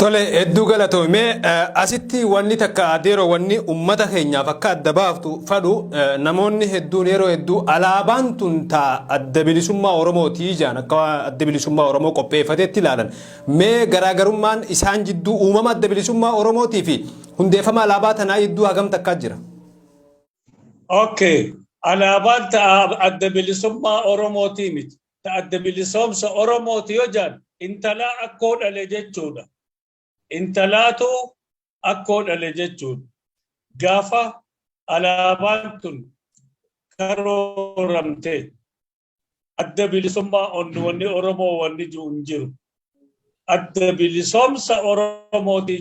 Tole, hedduu galatoomee. Asitti wanni takka, adeeroo, wanni ummata keenyaaf akka adda baaftu fadhu, namoonni hedduun yeroo hedduu alaabaan tun taa Adda Bilisummaa Oromootii jaan akka Adda Bilisummaa Oromoo qopheeffateetti ilaalan. Mee garaagarummaan isaan jidduu, uumama Adda Bilisummaa Oromootii fi hundeeffama alaabaa tanaa jidduu hagam takkaa jira? Okay. Alaabaan ta'a Adda Bilisummaa Oromootii miti. Ta Adda Bilisoomsa Oromooti yoo jaan, intalaa akkoo dhale jechuudha. Intalaatu akkoo dhale jechuudha. Gaafa alaabaan tun karooramte, Adda Bilisummaa wanni Oromoo wanni jiru hin jiru. Adda Bilisoomsa Oromooti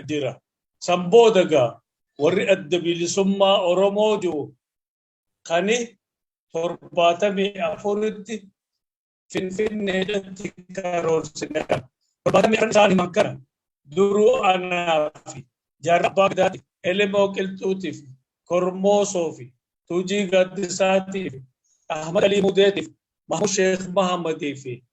jira. San booda gaa warri Adda Bilisummaa Oromoo jiru kani 74tti Finfinneedhatti karoorsine. 74 isaan himan kana duruu anaa fi Jaarraa Abbaa Gadaatiif, Elemoo Qilxuutiif, Kormoosoo fi Tuujii Gaaddisaatiif, Ahmad Alii Mudeetiif, Mahmud Sheekh Mahamadii fi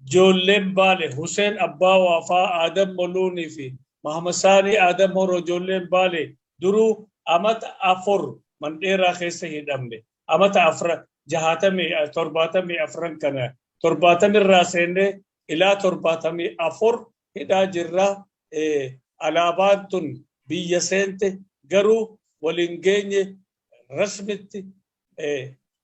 ijoolleen Baale Huseen Abbaa Waafaa, Adam Moluunii fi Mahamad Saanii Adam Horoo, ijoolleen Baale duruu amata 4 mandheeraa keessa hidhamne. Amata afran jahaatamii 74 kana, torbaatamirraa seennee ilaa 74 hidhaa jirra. Alaabaan tun biyya seente, garuu waliin geenye rasmitti.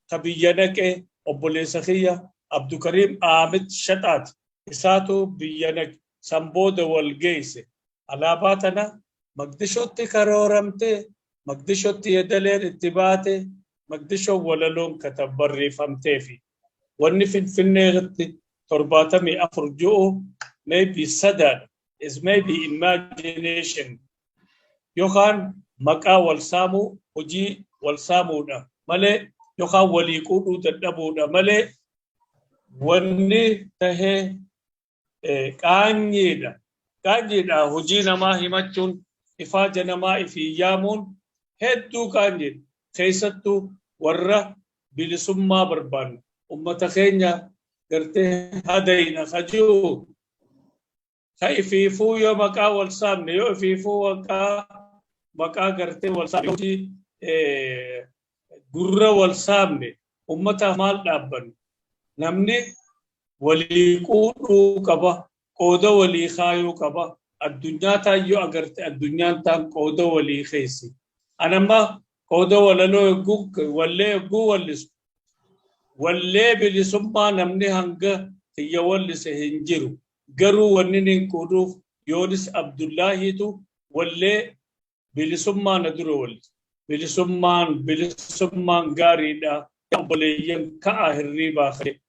Ka biyya naqee obboleessa kiyya Abdukariim Ahmed Shaxaati. Isaatu biyya naqe. San booda wal geesse. Alaabaa tana Maqdishootti karooramte, Maqdishootti yedaleen itti baate, Maqdishoon walaloon katab barreeffamtee fi wanni Finfinneetti 74 ji'u maybe sadaadha, is maybe imagination yookaan maqaa wal saamuu, hojii wal saamuudha malee, yookaan walii quudhuu dadhabuudha malee, wanni tahee qaanyiidha. Qaanyiidha, hojii namaa himachuun, ifaaja namaa ifii yaamuun hedduu qaanyiidha. Keessattuu warra bilisummaa barbaannu, ummata keenya gartee hadayna kaji'u, ka ifiifuu yoo maqaa wal saamne, yoo ifiifuu maqaa gartee wal saamne, hojii gurra wal saamne, ummataaf maal dhaabbannu? Namni walii quudhuu qaba, qooda walii kaayuu qaba. Addunyaa taayyoo agarte, addunyaan taan qooda walii keessi. Anamma qooda walaloo egguu wallee egguu wallisu, wallee bilisummaa namni hanga kiyya wallise hin jiru. Garuu wanni nin quudhuuf, Yoonis Abdullaahiitu wallee bilisummaa na dura wallise. Bilisummaan, bilisummaan gaariidha, obboleeyyan, ka'a hirriibaa ka'e.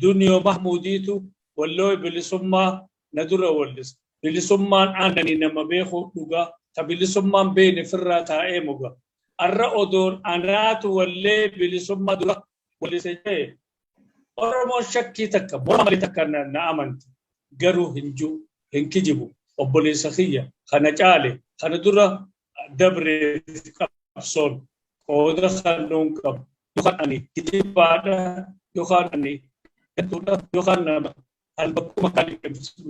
Duniyoo Mahmuudiitu walloo bilisummaa na dura wallise. Bilisummaan aannanii nama beeku dhugaa, ka bilisummaan beene firraa taa'ee muga. Arra odoon anaatu wallee bilisummaa dura wallise jee, Oromoon shakkii takka morma malee takka na amanti. Garuu hin jiru, hin kijibu. Obboleessa kiyya kana caale, kana dura dabreef qabsoon qooda kannuun qabu. Yookaan ani kijibaadha, yookaan ani gantuudha, yookaan nama albakkuma kan liqimsu.